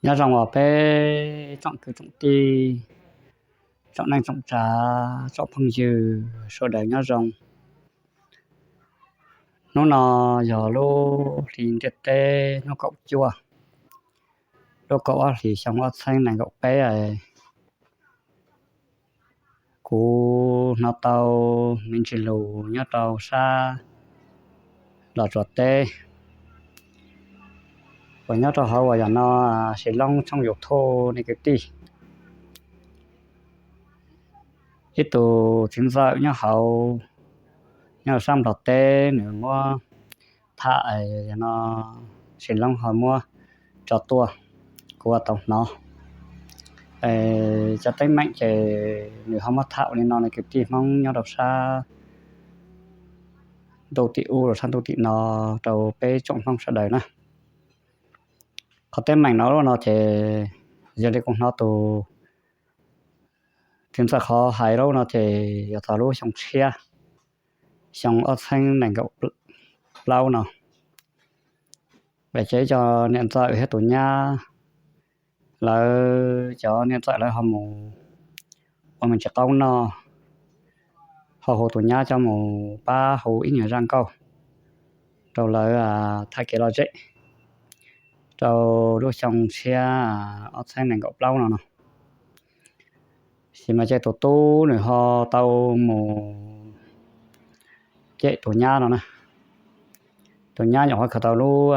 Nyob zoo os peb tsoom kwv tsoom tij, tsoom neej tsoom tsav, tsoom phooj ywg sawv daws nyob zoo. Hnub no yog lub hli ntiaj teb hnub kaum cuaj, lub kaum ob hlis xyoo ob txhiab nees nkaum peb. Kuv hnov tau me ntsis lus nyob rau sab Los Tsuas teb, uas nyob rau hauv uas yog no Sis Loob tshooj YouTube nej kwv tij. Ib tug txiv ntxawm nyob hauv, nyob sab Nplog teb, nws muab tham, no Sis Loob ho muab tso tuaj, kuv ua tau hnov. Cov teeb meem ces nws ho muab tham ua li no nej kwv tij Hmoob nyob rau sab ntuj tim ub rau sab ntuj tim no rau peb tsoom Hmoob sawv daws na. Qhov teeb meem no lub no ces yog li kuv hnov tus txiv ntxawm qhov hais lub no ces yog txog lub xyoo tshiab, xyoo ob txhiab nees nkaum plaub no. Ces ib co niam ntxawm thiab tus nyab, lawv cov niam ntxawm lawv ho mus ua me ntsis qaub noj, ho hu tus nyab coj mus pab hu ib nyuag zaj nkauj rau lawv tham kev lom zem rau lub xyoo tshiab ob txhiab nees nkaum plaub no no. Sis mas ces tus tub nws ho tau mus cem tus nyab no na. Tus nyab nyuam qhuav khaws tau lub,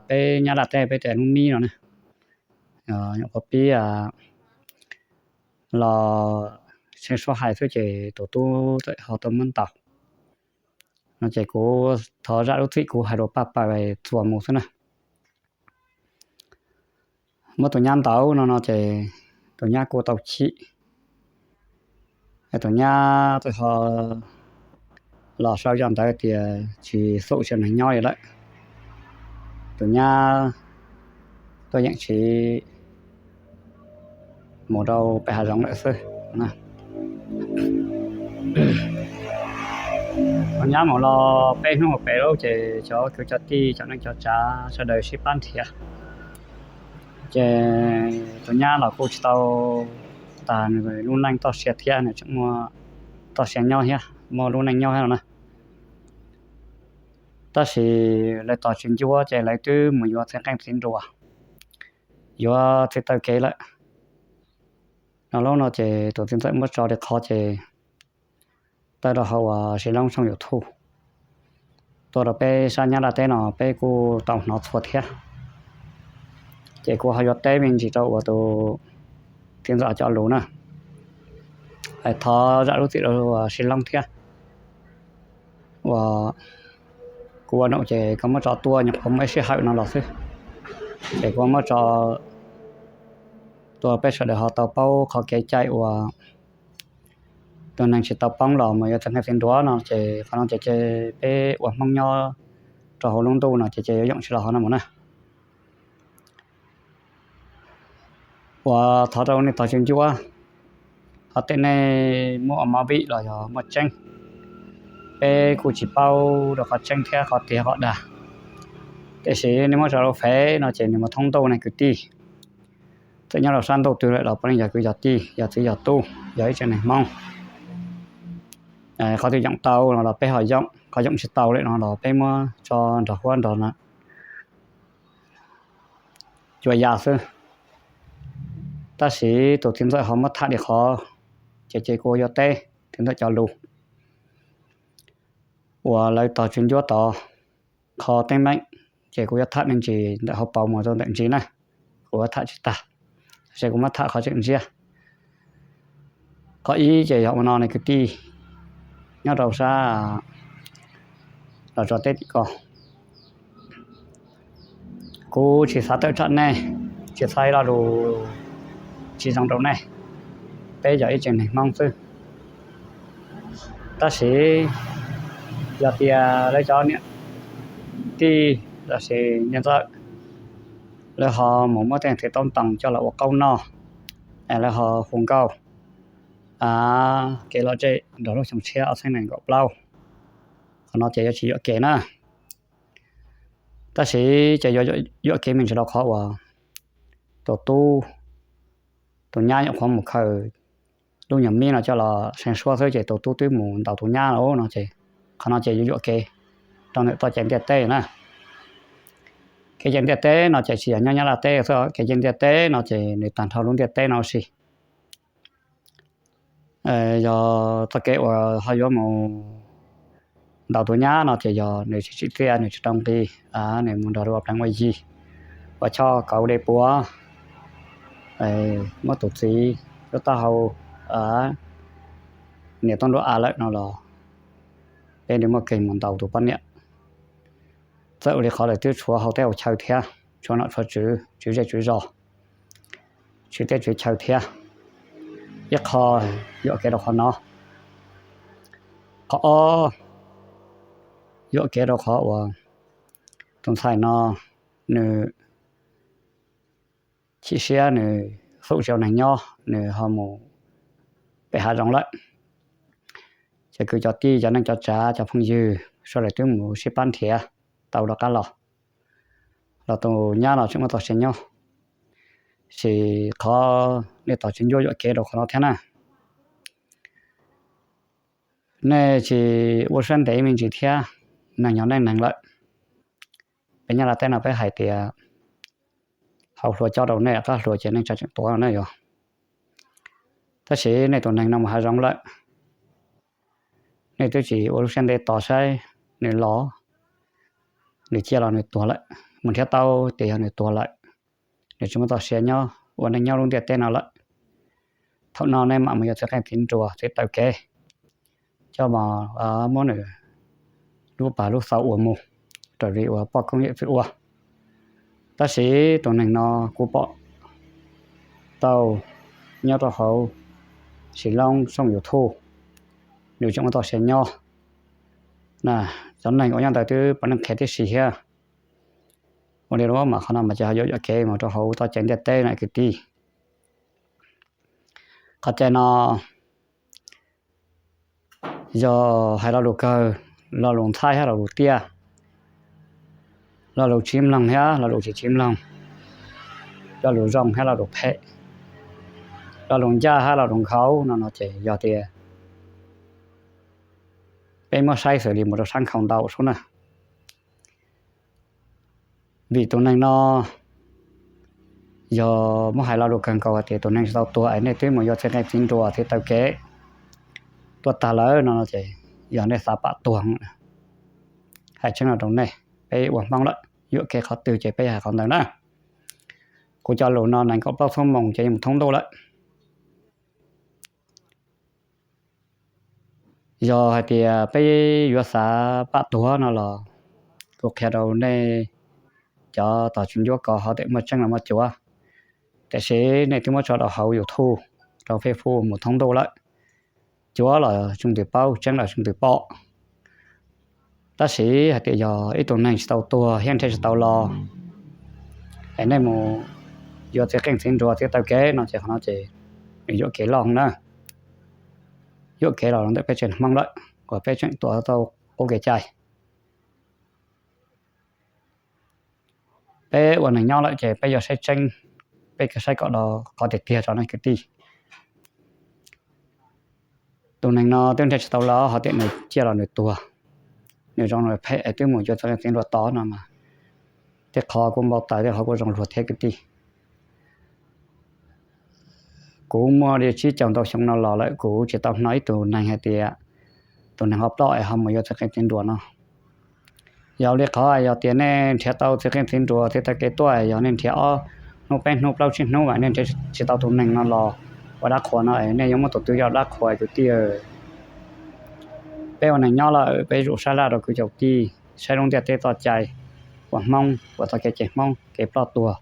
peb nyab laj teb peb tias lub mib no na, nyuam qhuav pib los tshee suab hais xwb ces tus tub txawm ho tau muab ntaus no ces kuv thov zam lub txim kuv hais lus paj pawg txuas mus xwb na. Muab tus nyab ntaus no no ces tus nyab kuj tau chim. Tus nyab txawm ho los sau zaj ntawd tias tsis xum sia neeg nyob li lawm. Tus nyab tuaj yeem tsiv mus rau pem hav zoov lawm xwb. Tus nyab mus los peb hnub mus pem lub ces cov kwv cov tij cov neej cov tsav sawv daws sib pab nrhiav. Ces tus nyab los kuj tsis tau tas nws lub neej toj siab thiab, nws tseem muaj toj siab nyob thiab, muaj lub neej nyob thiab no na. Tab sis lawv tos tsis ncuab ces lawv twb mus yuav txiv qeej txiv nruas, yuav txiv taw kev lawm. No lub no ces tus txiv ntxawm muab tso li qhov ces tawm rau hauv uas Sis Loob tshooj YouTube tuaj rau peb sab nyab laj teb no peb kuj tau hnov txhua thiab. Ces kuv ho yuav teb me ntsis rau uas tus txiv ntxawm cov lus na, hais thov zam lub txim rau uas Sis Loob thiab. Uas kuv ua num ces kuv muab tso tuaj nyuam qhuav muaj ib sij hawm no los xwb, ces kuv muab tso tuaj peb sawv daws ho tau paub qhov kev cai uas tus neeg tsis tau poob los mus yuav txiv qeej txiv nruas no ces qhov no ces peb ua Hmoob nyob rau hauv lub ntuj no ces ces yuav yoom tsis los hov no mus na. Uas thov rau nej tos tsis ncuab, qhov tias nej muab ua movie los yog muaj tseeb, peb kuj tsis paub rau qhov tseeb thiab qhov tiag qhov dag. Tiam sis nej muab tso rau Fev no ces nws mus thoob ntuj nej kwv tij. Txawm nyob rau sab ntuj twg lawm los puav leej yog kwv yog tij, yog txiv yog tub, yog ib tsev neeg Hmoob. Qhov twg yoom tau no los peb ho yoom, qhov yoom tsis tau lawm no los peb muab tso nrog huab nrog cua ya xwb. Tab sis tus txiv ntxawm ho muab tham li qhov, ces ces kuv yuav teb txiv ntxawm cov lus uas lawv tos tsis ncuab tod. Qhov teeb meem ces kuv yuav tham me ntsis ntawm hauv paus mus rau ntawm ntsis na, kuv yuav tham tsis tag, tab sis kuv muab tham qhov tseem ntsiab. Qhov ib ces yog ua no nej kwv tij nyob rau sab Los Tsuas teb tim ko, kuv tsis xav tawm tsam nej, tsis txhais lo lus tsis zoo rau nej, peb yog ib tsev neeg Hmoob xwb. Tab sis yog tias lawv cov niam tij los sis niam ntxawm, lawv ho mus muab tej txiv taub ntoos coj los ua qaub noj, es lawv ho hu nkauj kev lom zem nrog lub xyoo tshiab ob txhiab nees nkaum plaub, qhov no ces yuav tsis yuam kev na. Tab sis ces yuav yuam kev me ntsis rau qhov uas tus tub, tus nyab nyuam qhuav mus khaws lub nyuag mib no coj los seev suab xwb ces tus tub twb mus ntaus tus nyab lawm no ces qhov no ces yuav yuam kev rau ntawm txoj cai ntiaj teb na. Kev cai ntiaj teb no ces tsis yog nyob Nyab Laj teb xwb, kev cai ntiaj teb no ces nws tag nrho lub ntiaj teb no ua si. Yog txoj kev uas ho yuav mus ntaus tus nyab no ces yog nws tsis tsim txiaj, nws tsis rau nqi, nws mus nrog ua pleev ua yi, ua choj kauv dej puav, muab tus txiv lub taub hau niam tub nruab av lawm no los peb li muaj keeg mus ntaus tus poj niam. Txawm ua li qhov lawm twb tshuav hau teb hau chaw thiab, tshuav nom tshuav tswv, tswv zej tswv zos, tswv teb tswv chaw thiab. Ib qho yuam kev rau qhov no. Qhov ob, yuam kev rau qhov uas tus ntxhais no nws chim siab, nws xub tsis ua neeg nyob, nws ho mus pem hav zoov lawm. Ces kwv cov tij cov neej cov tsav cov phooj ywg sawv daws twb mus sib pab nrhiav tau rov qab los, los tus nyab no tseem muaj txoj sia nyob. Tab sis qhov nej tos tsis ntsuab yuam kev rau qhov no thiab na. Nej tsis ua siab ntev me ntsis thiab, neeg yog nej neeg lawm. Peb Nyab Laj teb no peb hais tias hau hlua cob rau nej, qab hlua ces nej tseem tuav no ne yog. Tab sis nej tus neeg no mus hav zoov lawm, nej twb tsis ua lub siab ntev tos saib nws los, nws ciaj los nws tuag lawm, mus nrhiav tau tias yog nws tuag lawm, nws tsis muaj txoj sia nyob ua neej nyob lub ntiaj teb no lawm. Thaum no nej mam mus yuav txiv qeej txiv nruas txiv taw kev, coj mas muab nws lub pag lub xau ua mus raws li uas poj koob yawm txwv ua. Tab sis tus neeg no kuv pom tau nyob rau hauv Shillong Sooj YouTube, nws tseem muaj txoj sia nyob. Cov neeg uas nyob ntawd twb puav leej qhia tib si thiab. Ua li mas qhov no mas ces ho yuam yuam kev mus rau hauv txoj cai ntiaj teb no kwv tij. Qhov cai no yog hais lo lus kawg, lo lus ntxhab thiab lo lus tiaj, lo lus tsis mloog thiab lo lus tsis tsis mloog, lo lus zoo thiab lo lus phem, lo lus ncaj thiab lo lus nkhaus no no ces yog tias peb muab saib xws li mus rau sab nkhaus ntau sub na. Vim tus neeg no yog muab hais lo lus kawg nkaus hais tias tus neeg tsis tau tuag es nej twb mus yuav txiv qeej txiv nruas txiv taw kev tuaj tag lawm no ces yog nej xav pam tuag. Hais tseeb no rau nej, peb ua Hmoob lawm yuam kev qhov twg ces peb hais qhov ntawd na. Kuv cov lus no nees nkaum plaub xuab moos ces yeej mus thoob ntuj lawm. Yog hais tias peb yuav xav pam tuag no los kuv qhia rau nej cov tos tsis ntsuab ko ho tias muaj tseeb los muaj cuav. Tiam sis nej twb muab tso rau hauv YouTube, rau Facebook mus thoob ntuj lawm. Cuav los tsis muaj tus paub, tseeb los tsis muaj tus pom. Tab sis hais tias yog ib tug neeg tsis tau tuag thiab nrhiav tsis tau los es nej mus yuav txiv qeej txiv nruas txiv taw kev no ces qhov no ces nws yuam kev loj na. Yuam kev los ntawm peb tsev Hmoob lawm uas peb tseem tuav tau qub kev cai. Peb ua neeg nyob lawm ces peb yuav saib tseeb, peb kawg saib kom do qhov tiag tiag tso nej kwv tij. Tus neeg no twb nrhiav tsis tau los ho tias nws ciaj los nws tuag, nws zoo nws phem es twb mus yuav txiv qeej txiv nruas tod no mas tej qhov kuj npau taws, tej qhov kuj zoo luag thiab kwv tij. Kuv muaj li tsib caug ntau xyoo no los lawm kuv tsis tau hnov ib tug neeg hais tias tus neeg ho ploj es ho mus yuav txiv qeej txiv nruas no. Yog li qhov yog tias nej nrhiav tau txiv qeej txiv nruas txiv taw kev tuaj, yog nej nrhiav ob hnub peb hnub plaub tsib hnub es nej nrhiav tsis tau tus neeg no los ua dab qhuas no es nej yuav muab tus twg coj dab qhuas kwv tij? Peb ua neeg nyob lawm peb yuav tsum sab laj rau kwv cov tij, saib lub ntiaj teb txoj cai, ua Hmoob ua txoj kev cai Hmoob, kev ploj tuag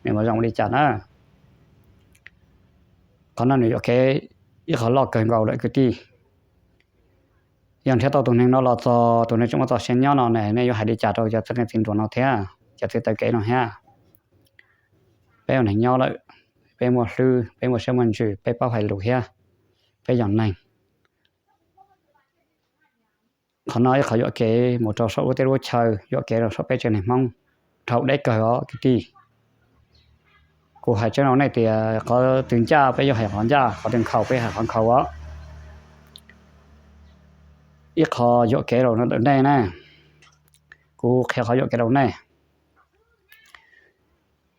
nws mas zoo li cas na. Qhov no nws yuam kev ib qho loj kawg nkaus lawm kwv tij. Yog nrhiav tau tus neeg no los txog tus neeg tseem muaj txoj sia nyob no ne, nej yuav hais li cas rau cov txiv qeej txiv nruas no thiab cov txiv taw kev no thiab? Peb ua neeg nyob lawm, peb muaj hlwb, peb muaj siab muaj ntsws, peb paub hais lus thiab peb yog neeg. Qhov no ib qho yuam kev mus rau saum lub teb lub chaw, yuam kev rau saum peb tsev neeg Hmoob dhau deb kawg os kwv tij. Kuv hais tseeb rau nej tias qhov twg ncaj peb yuav hais qhov ncaj, qhov twg nkhaus peb hais qhov nkhaus os. Ib qho yuam kev rau ntawm nej na, kuv qhia qhov yuam kev rau nej.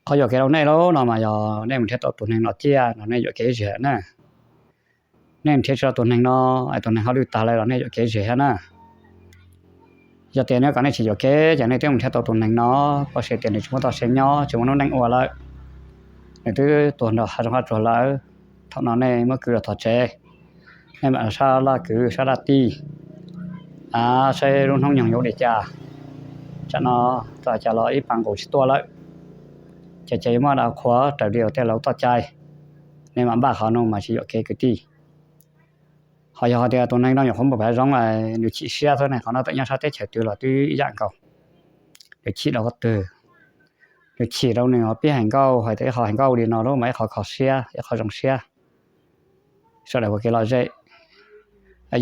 Qhov yuam kev rau nej lub no mas yog nej mus nrhiav tau tus neeg no ciaj no nej yuam kev ib zig na. Nej nrhiav tsis tau tus neeg no, tus neeg ho lwj tag lawm los nej yuam kev ib zig thiab na. Yog tias nej kom nej tsis yuam kev ces nej twb mus nrhiav tau tus neeg no, pom seb tias nws tsis muaj txoj sia nyob, tsis muaj lub neej ua lawm, nws twb tuag nrog hav zoov hav tsuag lawm, thaum no nej muab kwv los tom tsev, nej mam sab laj kwv sab laj tij, saib lub hnub nyoog yuav li cas. Tsam no txog cas los ib pas nqus tsis tuaj lawm, ces ces yuav muab da qhuas raws li tej laus txoj cai. Nej mam npaj qhov no mas tsis yuam kev kwv tij. Ho yog hais tias tus neeg no nyuam qhuav mus pem zoov, nws chim siab xwb ne, qhov no txawm nyob sab teb chaws twg los twb ib yam nkaus. Nws chim rau qhov twg? Nws chim rau nws ho pib hais nkauj, hais tias ib qho hais nkauj li no lub mas ib qho kho siab, ib qho zoo siab. Sawv daws ua kev lom zem,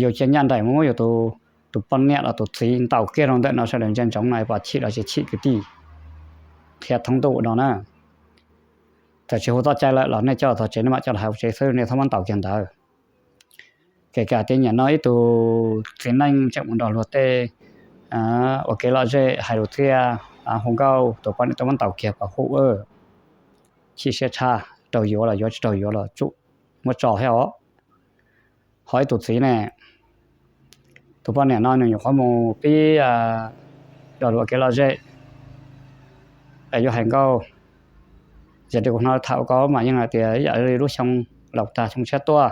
yus cia ncaj nraim mus muab yus tus poj niam los tus txiv ntaus kiag rau ntawm no, sawv daws ntsia ntsoov no, pom chim los tsis chim kwv tij, qhia thoob ntuj no na. Txawm tsis hu txoj cai lawm los nej coj los txog tsev nej mam coj los hais hauv tsev xwb, nej txhob muab ntaus kiag ntawd. Kev kam tias nyiam no ib tug txiv neej tseem mus nrog luag tej ua kev lom zem hais lus txiaj, hu nkauj, tus poj niam tuaj muab ntaus kiag pov hu, chim siab tshaj, raug yuav los yuav, tsis raug yuav los tsum muab tso thiab os. Ho ib tus txiv ne, tus poj niam no nws nyuam qhuav mus pib nrog luag ua kev lom zem, yuav hais nkauj, yog li kuv hnov tham ua ko mas yeej hais tias ib yam li lub xyoo laus tag xyoo tshiab tuaj,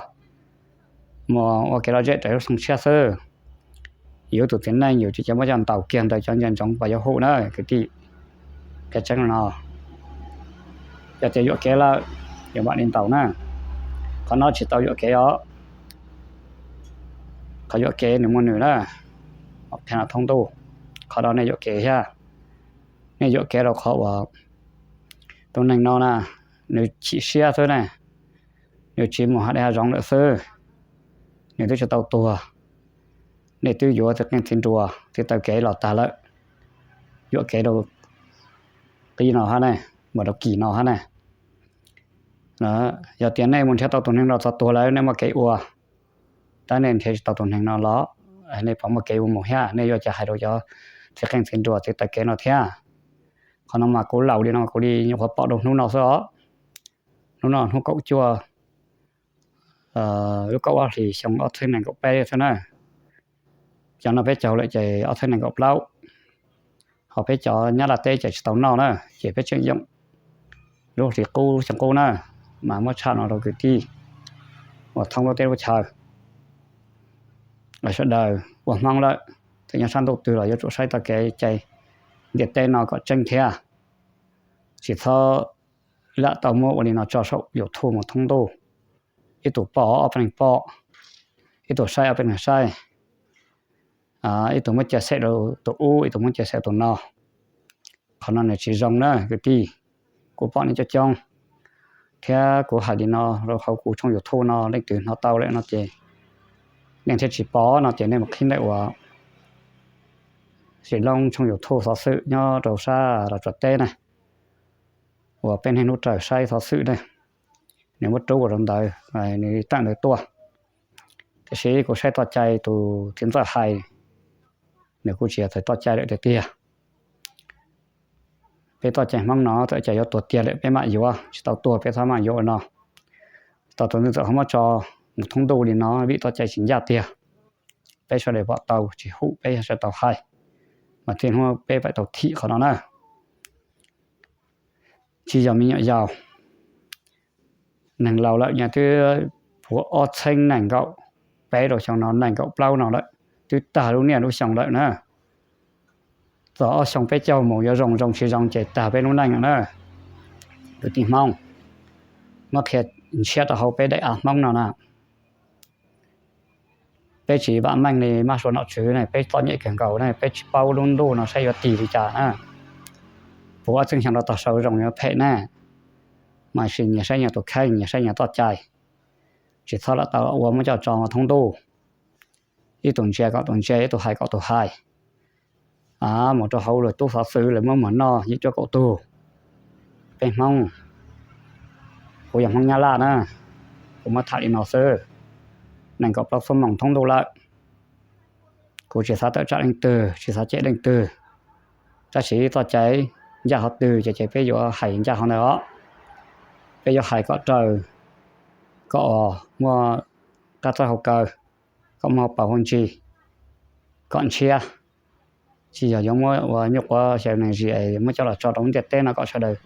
mus ua kev lom zem raws lub xyoo tshiab xwb. Yus tus txiv neej yus tsis cia muab coj ntaus kiag ntawd, cov ntsia ntsoov pom yuav hu na kwv tij. Qhia tseeb no, yog tias yuam kev lawm, yuav mam li ntaus na. Qhov no tsis tau yuam kev os. Qhov yuam kev nws muaj nws na, qhia no thoob ntuj. Qhov no nej yuam kev thiab. Nej yuam kev rau qhov uas tus neeg no na, nws chim siab xwb ne, nws tsis mus hav dej hav zoov lawm xwb, nws twb tsis tau tuag, nej twb yuav txiv qeej txiv nruas txiv taw kev los tag lawm, yuam kev rau qib no hab ne, mus rau kis no hab ne. Yog tias nej mus nrhiav tau tus neeg no txog tuag lawm nej muaj kev ua, tab nej nrhiav tsis tau tus neeg no los nej puas muaj kev ua mus thiab? Nej yuav cas hais rau cov txiv qeej txiv nruas txiv taw kev no thiab? Qhov no mas kuv laus li no kuv li nyuam qhuav pom rau hnub no xwb os. Hnub no hnub kaum cuaj lub kaum ob hlis xyoo ob txhiab nees nkaum peb xwb na. Cov no peb caug lawm ces ob txhiab nees nkaum plaub. Ho peb cov Nyab Laj teb ces tsis tau noj na, ces peb tseem yoom lub hli qub xyoo qub na, mas muab tshaj no rau kwv tij uas thoob lub teb lub chaw. Sawv daws ua Hmoob lawm, txawm nyob sab ntuj twg los yuav tsum saib txoj kev cai ntiaj teb no kom tseeb thiab. Tsis txhob lam tau muab ua li no tso saum YouTube mus thoob ntuj. Ib tug pom ob peb leeg pom, ib tug saib ob peb leeg saib, ib tug muab cia xem rau tus ub, ib tug muab cia xem tus no. Qhov no nws tsis zoo na kwv tij. Kuv pom nej coob coob, thiab kuv hais li no rau hauv kuv tshooj YouTube no, leej twg hnov tau lawm no ces, nej thiaj tsis pom no ces nej mus qhib ntawm uas Sim Loob tshooj YouTube xov xwm nyob rau sab Los Tsuas teb na, uas peb neeg hnub raws saib xov xwm ne, nws muab rub ua rau ntawd, nws tawm ntawd tuaj. Tiam sis kuv saib txoj cai tus txiv ntxawm hais, nws kuj tsis yog txawm txoj cai lawm tiag tiag. Peb txoj cai Hmoob no txawm cas yuav tuag tiag lawm peb mam yuav, tsis tau tuag peb txhob mam yuav ua no. Tau tus ntxawm ho muab tso mus thoob ntuj li no vim txoj cai tsis ncaj tiag. Peb sawv daws pom tau tsis hum peb sawv tau hais, mas txij hnub peb pab tau thim qhov no na. Tsis yog me nyuam yaus, neeg laus lawm nyob twb puv ob txhiab nees nkaum peb rau xyoo no nees nkaum plaub no lawm, twb tag lub niaj lub xyoo lawm na. Txog ob xyoo peb caug mus yuav zoo zoo tsis zoo ces tag peb lub neej na. Kwv tij Hmoob, muab qhia ntshiab rau hauv peb daim av Hmoob no na. Peb tsis vam meej li mab sua nom tswv ne, peb txom nyem kawg nkaus ne, peb tsis paub lub ntuj no saib yuav tig li cas na. Puv ob txhiab xyoo rau tog sau zoo yuav phem ne. Mas sim nyias saib nyias tus kheej, nyias saib nyias txoj cai, tsis txhob lam tau ua muab coj tso thoob ntuj. Ib tug ntsia kom tus ntsia, ib tug hais kom tus hais. Mus rau hauv lawv tub xov xwm lawv muab muag noj yim cuaj kaum tug. Peb Hmoob, Kuv yog Hmoob Nyab Laj na, kuv muab tham li no xwb. Nees nkaum plaub xuab moos thoob ntuj lawm, kuv tsis xav tawm tsam leej twg, tsis xav cem leej twg, tab sis txoj cai ncaj qhov twg ces peb yuav hais ncaj qhov ntawd os. Peb yuav hais kom raws, kom muaj qab txawb hau kaw, kom muaj hau paus hau ntsis, kom ntshiab, tsis yog yuav muab ua nyuj quav xyaw neeg zis es muab coj los tso rau lub ntiaj teb no kom sawv daws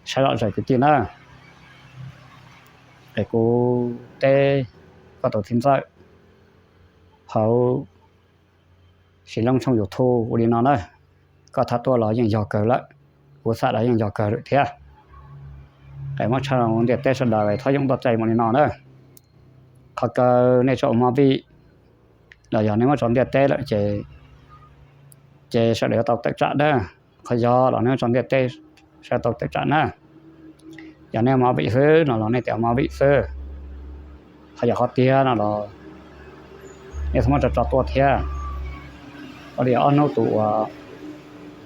saib lom zem kwv tij na. Es kuv teb koj tus txiv ntxawm hauv Sim Looj tshooj YouTube ua li no na, koj thab tuaj los yeej yog kawg lawm, kuv xam los yeej yog kawg lawm thiab. Es muab tshaj lub ntiaj teb sawv daws txhob yoom txoj cai mus li no na. Qhov kawg nej tsuas ua movie los yog nej muab tso ntiaj teb lawm ces, ces sawv daws yuav tau tawm tsam na. Qhov yog los nej muab tso ntiaj teb sawv daws tau tawm tsam na. Yog nej ua movie xwb no los nej tias ua movie xwb. Qhov yog qhov tiag no los nej txhob muab tso tso tuaj thiab. Ua li ob hnub tus uas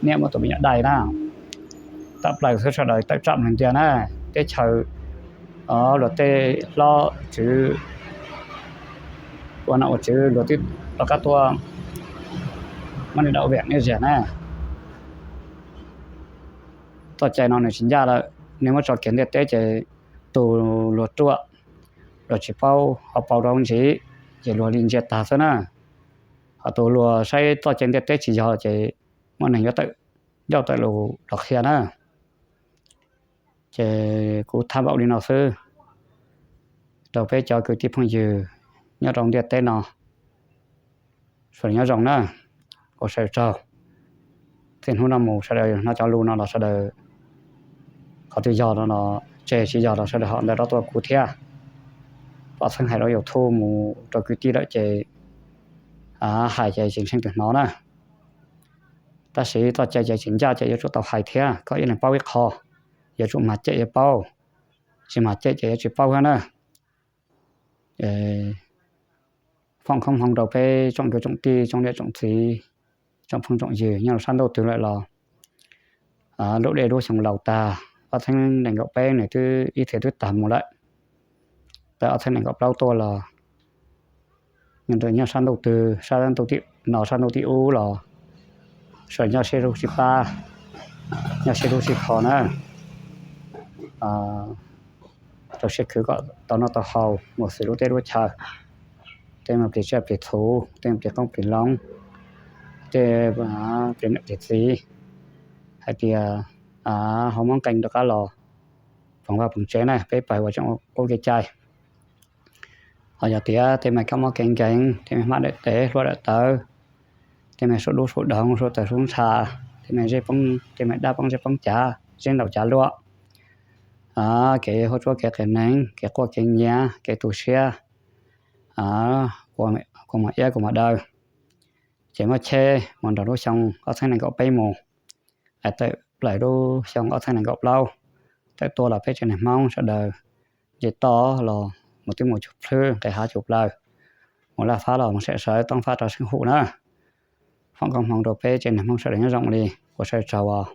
niam muab tus me nyuam dai na, tawm plaws xwb sawv daws tawm tsam li tiag na. Teb chaws luag tej hlob tswv ua nom ua tswv luag twb rov qab tuaj muab nej dau viam nej ziag na. Txoj cai no nws tsis ncaj lawm, nej muab tso kiag ntiaj teb ces tus luag ruam, luag tsis paub hauv paus rau ntsis ces luag li ntsia tag xwb na. Ho tus luag saib txoj cai ntiaj teb tsis yog ces muaj neeg yuav tawm ncauj tawm lus los qhia na. Ces kuv tham npaum li no xwb rau peb cov kwv tij phooj ywg nyob rau ntiaj teb no, sawv daws nyob zoo na, ua sawv daws tsaug. Txij hnub no mus sawv daws hnov cov lus no los sawv daws, qhov twg yog no los tseg, tsis yog los sawv daws ho ntawd rov tuaj kuv thiab. Pom txheeb hais rau YouTube mus rau kwv tij lawm ces hais ces tsis ntseeg tus hnov na. Tab sis txoj cai ces tsis ncaj ces yuav tsum tau hais thiab, koj ib leeg paub ib qho, yuav tsum mag cem yuav paub, tsis mag cem ces yuav tsis paub thiab na. Foom koob hmoov rau peb tsoom kwv tsoom tij tsoom niam tsoom txiv, tsoom phooj tsoom ywg nyob rau sab ntuj twg lawm los, lub dej lub xyoo laus tag, ob txhiab nees nkaum peb nws twb ib txhia twb tag mus lawm. Tau ob txhiab nees nkaum plaub tuaj los nyob sab ntuj twg, sab ntuj tim no sab ntuj tim ub los sawv daws nyob sib hlub sib pab, nyob sib hlub sib kho na, rau siab khwv kom tau noj tau haus mus xws lub teb lub chaw. Tej me plis tsiaj plis txhu, tej me plis qoob plis loo, tej plis niam plis txiv, hais tias ho muab nqee rov qab los poom vaj poom tsev na, peb pawg uas tseem qub kev cai. Ho yog tias tej me kab mob kev nkeeg, tej me hmab daim teb hluas daim tawv, tej me suab dub suab doog, suab tawv suab ntsha, tej me zeb poob, tej me dab poob zeb poob cav, zeb ntaus cav luaj, kev huab tsuab kev qias neeg, kev quaj kev nyiav, kev tu siab, kua muag iab kua muag daw, ces muab cheb mus nrog lub xyoo ob txhiab nees nkaum peb mus, tawm plaws lub xyoo ob txhiab nees nkaum plaub, tawm tuaj los peb tsev neeg Hmoob sawv daws nce toj los mus twb mus cug plhwb nqes hav cug plaws, mus laj fab los mus sem sawv toob fab rau seeb hum na. Foom koob hmoov rau peb tsev neeg Hmoob sawv daws nyob zoo li, ua sawv daws tsaug os.